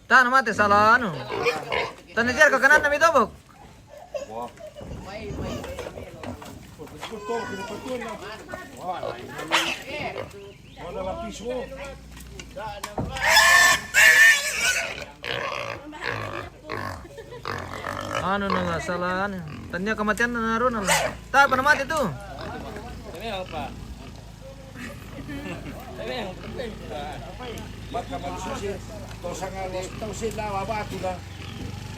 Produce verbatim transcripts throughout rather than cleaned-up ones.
Tana mate sala anu. Tana jer ka kanan na mi tobok. Anu na la sala anu. Tanya kematian na ro na la. Tak pernah mati tu. Maka manusia si, tau sanga los, tau si lawa batu na.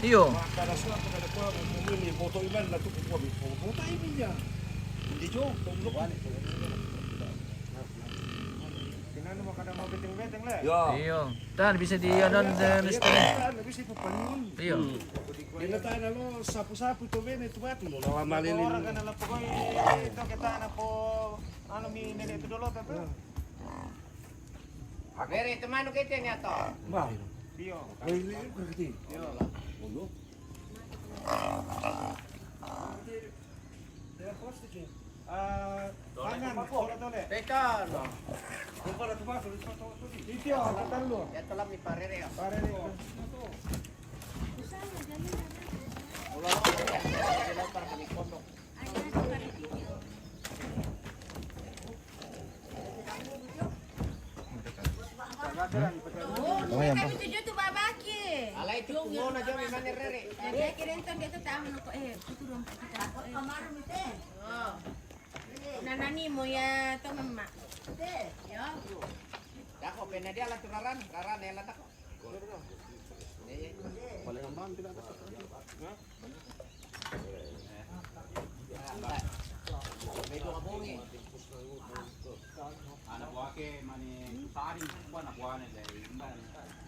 Iyo. Maka na sila kada kuwa mo mini boto iman na tuku kuwa mi. Boto iman ya. Hindi jo, tau lo. Tinano mo kada mo beteng-beteng le. Yo. Iyo. Tan bisa di ano, tan bisa ipapalingon. Iyo. Dinatana lo sapu-sapu to bene to batu mo na malilin. Ora kana la pokoy to kita na po ano mi nene to dolo to. Mere temanu kete ni ato. Ba. Iyo. Ay, ini berarti. Iyo. Ulo. Ah, pangan, polo tole. Pekan. Kumpara tu masuk di soto tu di. Iyo, kata lu. Ya telah mi parere ya. Parere. Ulo. Dilempar kami pondok. Kami tujuh tu babaki. Alai tu kuno na jami mane rere. Jadi akhirnya enton dia tu tamu ko eh itu dong kita ko eh. Nana ni mo ya to mama. Yo. Dako pena dia la tu raran, raran ya la dako. Paling aman tidak ada. Ana buake mani tari, kwa na buane dai, imba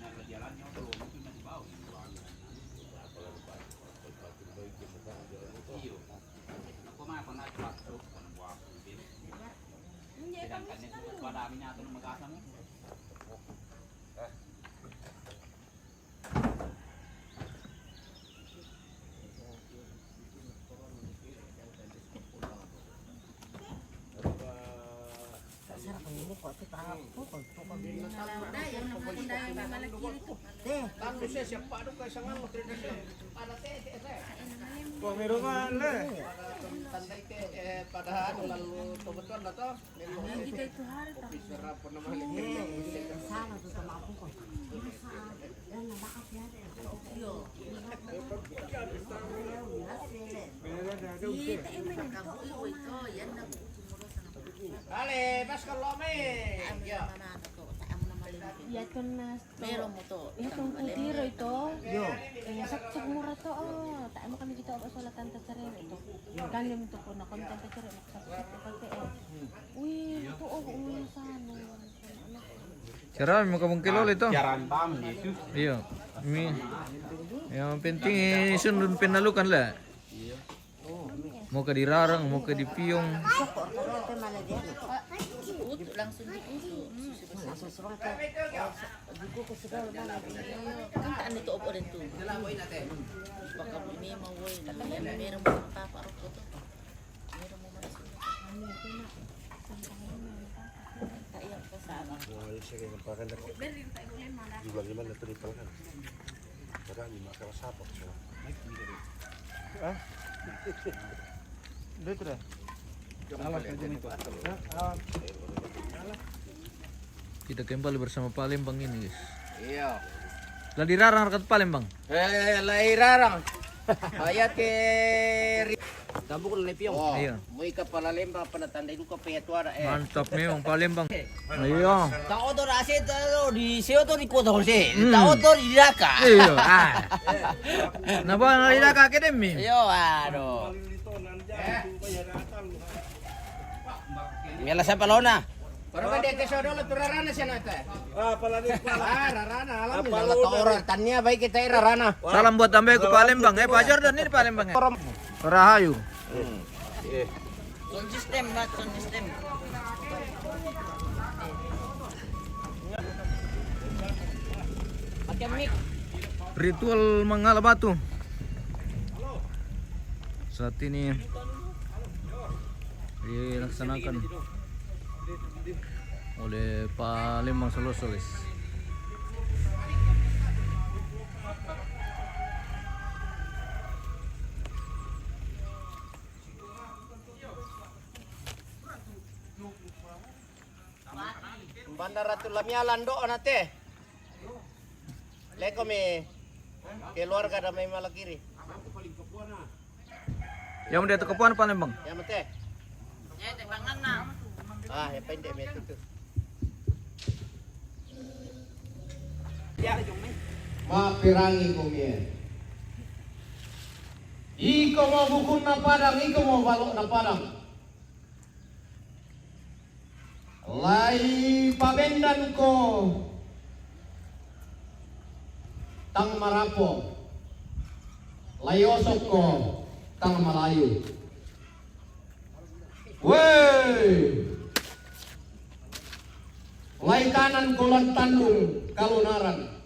na la jalan nyo to, mungkin na di bawah, na buane. Iyo. Ako ma, ako na, kwa to, kwa na buake. Sedangkan itu pada aminya to na magasa mo. Pamiruman le. Pada anu lalu to betul na to. Hindi kay tuhari ta. Sana to tama ko ko. Yan na ba kasi yan. Dale, vas con lo me. Ya. Ya to na. Meron mo to. Itong kutiro ito. Yo. Kaya saksak mo ra to, oh. Tayo mo kami dito, oh, wala tanta sarili ito. Kanya mo to po na kontenta sarili. Saksak ko pati, eh. Uy, ito, oh, uy, sa ano. Sira, mo kabong kilol ito. Jaran tam gitu. Iyo. Mi. Yang penting, eh, sundun penalukan lah. Mo ka di rarang, mo ka di piyong. Uto, langsung di uto. Ang taan nito, opo rin to. Baka may mawoy na. Meron mo sa papa, opo to. Meron mo maras. Kaya pa sa ano. Wala siya kayo ng pakan ako. Di ba naman ito ni pakan? Baka hindi makakasapok siya. Ha? Dito na. Awas na dyan ito. Ha? Ah. Kita kembali bersama Palembang ini, guys. Iya. Lah dirarang rakat Palembang. Eh, lah irarang. Ayat ke ri-, Tambuk na lepiong. Oh, iya. Mo ika Palembang, apa na tandai duka pe ya tuara, eh. Mantap memang Palembang. Iya. Tao to rase to di seo to di kota Jose. Hmm. Tao to di daka. Iya. Ah. Na ba na daka kede mi. Iyo, aduh. Mela sa palona. Pero ba dito sa dolo, turarana siya na ito. Ah, pala din pala. Ah, rarana. Alam mo, dala to ora. Tanya, baik kita rarana. Salam buat tambe ko Palembang. Eh, Pak Jordan ini Palembang, eh. Rahayu. Hmm. Eh. Sound system, Mat, sound system. Pakai mic. Ritual mangala batu. Saat ini dilaksanakan oleh Palembang Soloso, guys. Anda Ratu Lamia lando na te. Leko mi keluarga da mai Malakiri. Yang udah tu kepuan Palembang. Ya mate. Ya te pangan na. Ah, ya pendek me tu. Mapirangi ko mie. Iko mo bukun na padang, iko mo balok na padang. Lai pabendan ko tang marapo, lai osok ko tang malayu. Woi, lai kanan ko lan tandung kalunaran.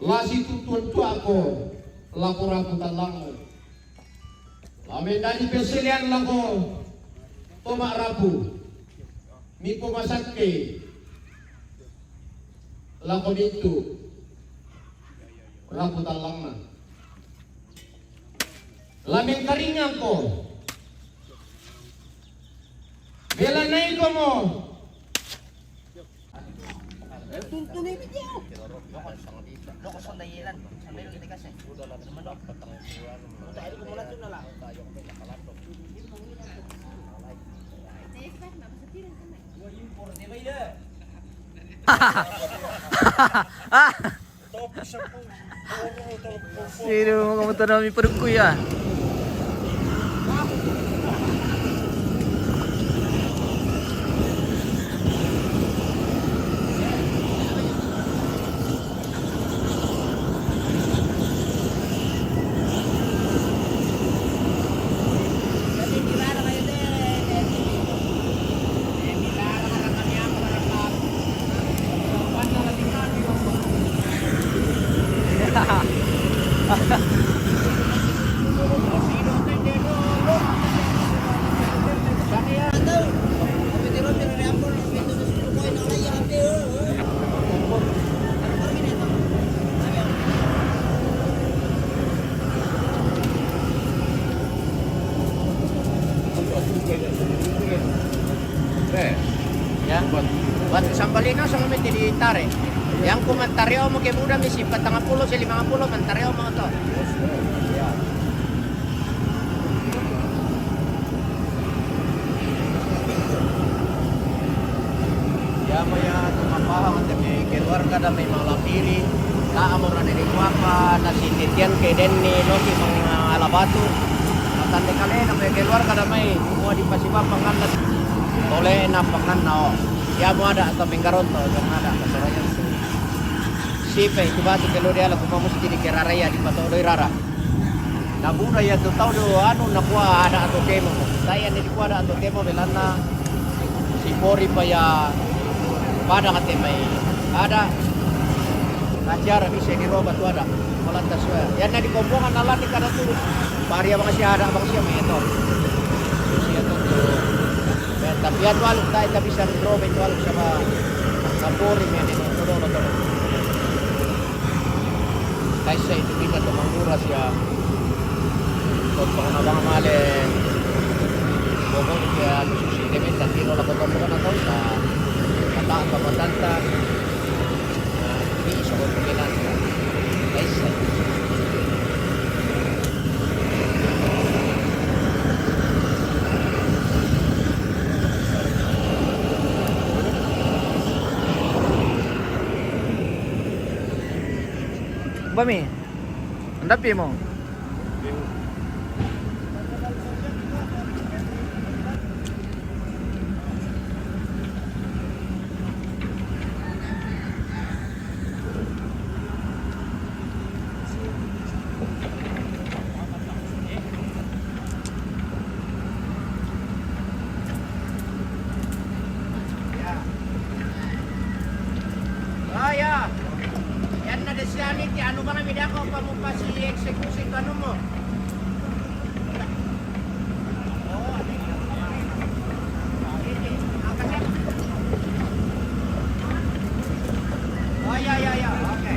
La situtuan tua ko lako rapu talangmu. La mendadi peselean lako tomak rapu. Mipo masakke lako mintu rapu talangna. La mengkaringan ko. Bela nai ko mo. Tuntun ini dia. Lo ko sonda yelan, sonda yelan kita kasih. Udah lah, teman dok. Udah, ini kumulat tuh lah. Gua impor dia, Bay, dah. Sino mo kamoto na mi parukkuy, ah. Eh, ya. Buat, buat sambalina sama mete di tare. Yang ku mantare omo ke buda misi patang puluh, si lima puluh mantare omo to. Ya. Ya, mo ya, tumapahang ate mi keluarga da mai Malapiri, na amo na dari kuapa, na si titian ke denni, no si mang alabatu. Matande kale na mai keluarga da mai, mua di pasi bapa nganda. Tole na pangan na o. Ya, mo ada atau menggaronto, yang ada, kasaraya. Sipe itu batu kelo dia laku mamus di keraraya di pato doi rara. Na buda ya tu tau do anu na kua ada atu kemo. Saya ni kua ada atu kemo belanna si pori pa ya pada kate mai. Ada acara bisa diroba tu ada. Malanta sua. Ya na di kombongan na lani kada tu. Pari abang si ada abang si mai to. Si to tu. Eh, tapi ya tu aluk tai tapi bisa diroba tu aluk sama kapori me ni tu do tu. Kaisa itu kita teman murah sia. Kau pernah bang male. Pokoknya dia susi temen tak tiro lah kau pernah tahu tak. Kata apa matanta. Ini soal pengenan. Kaisa. Bami, andapi mo. Ah, ya. Yan na desian iti anu bang mi dako pamupasi eksekusi anu mo. Oh, ya, ya, ya. Oke.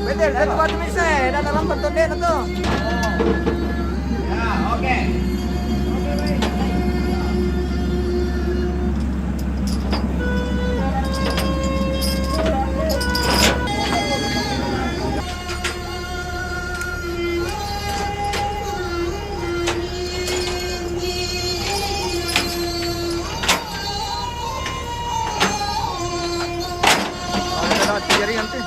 Betul, satu batu bisa, eh, dah dalam bentuk dia tu. Ya, oke. Ada lagi jari nanti.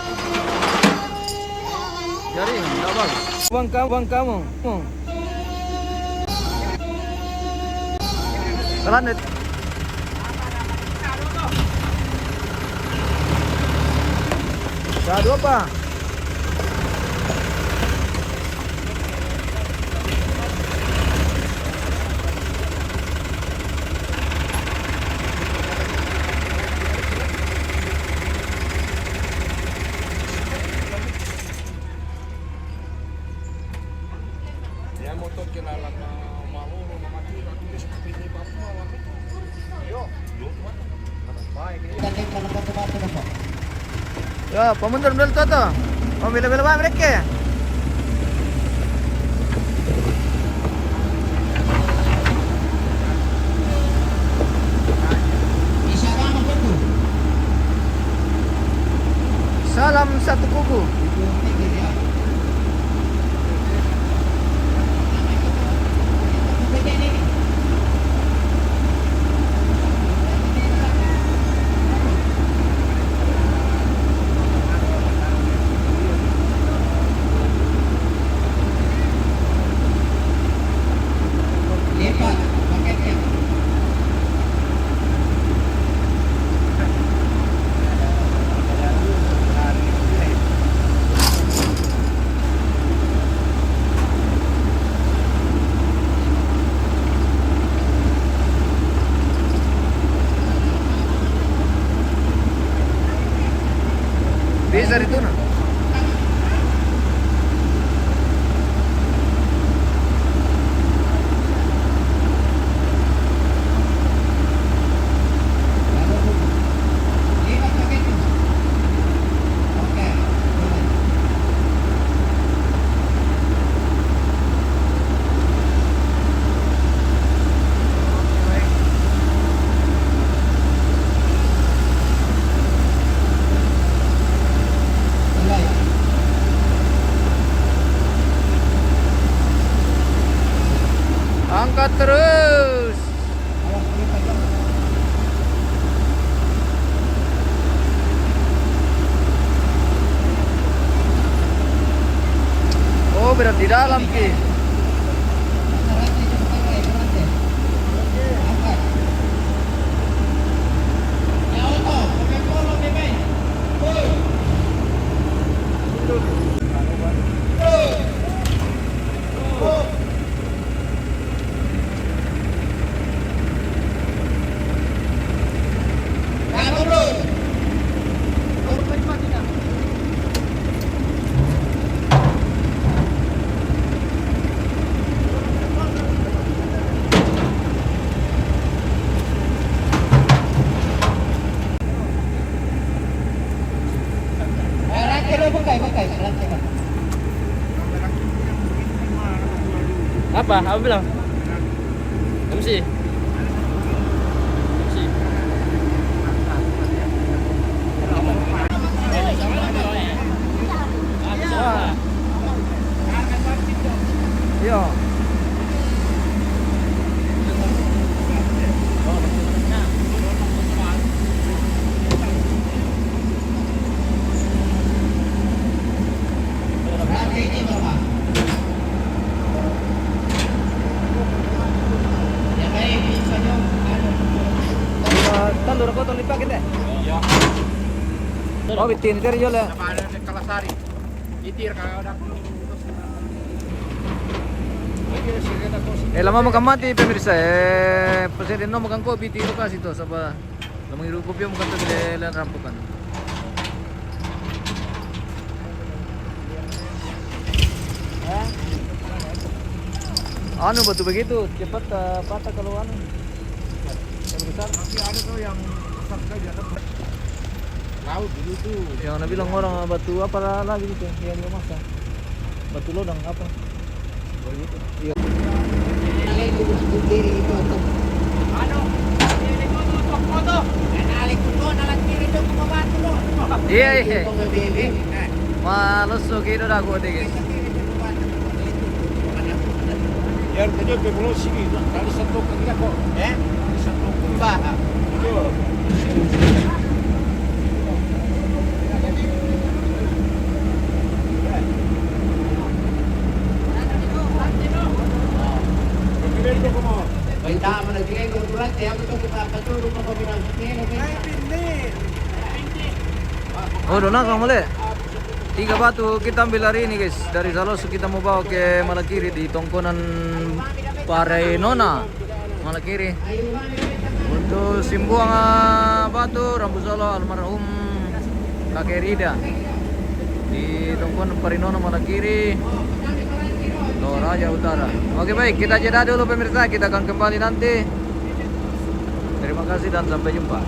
Jari, tak bang. Bang kamu, bang kamu. Jalan deh. Satu apa? Ya, motor kira lama malu, lama mati, tapi seperti ini, Pak. Yo, yo, Pak. Ya, pemundur dulu tuh, tuh. Oh, bila-bila baik mereka. Salam satu kubu. Angkat terus. Oh, berarti dalam ki. Apa? Apa bilang? M C. M C. Iya. Tandu rokok tong dipakai teh. Iya. Oh, bitin itu jual ya. Kalasari. Itir kalau ada. Eh, lama makan mati pemirsa. Eh, pesan no makan kopi di lokasi tuh, siapa? Lama hidup kopi makan tuh di lain rampukan. Anu batu begitu cepat eh, patah kalau anu. Yang besar. Tapi ada tuh yang besar sekali ada. Laut dulu tuh. Yang nabi bilang orang batu apa lagi itu yang dia masa. Batu lodang apa? Begitu. Iya. Iya, iya. Malos so gitu dah gua dikit. Yang tadi pe pulau sini, tadi satu kira kok. Eh? Satu kira. Bah. Iya. Oh, dona kamu le. Tiga batu kita ambil hari ini, guys. Dari Saloso kita mau bawa ke Malakiri di tongkonan Parenona. Malakiri. Untuk simbuang ah, batu Rambu Solo almarhum kakek Rida di tongkonan Parenona Malakiri, Toraja Utara. Oke baik, kita jeda dulu pemirsa, kita akan kembali nanti. Terima kasih dan sampai jumpa.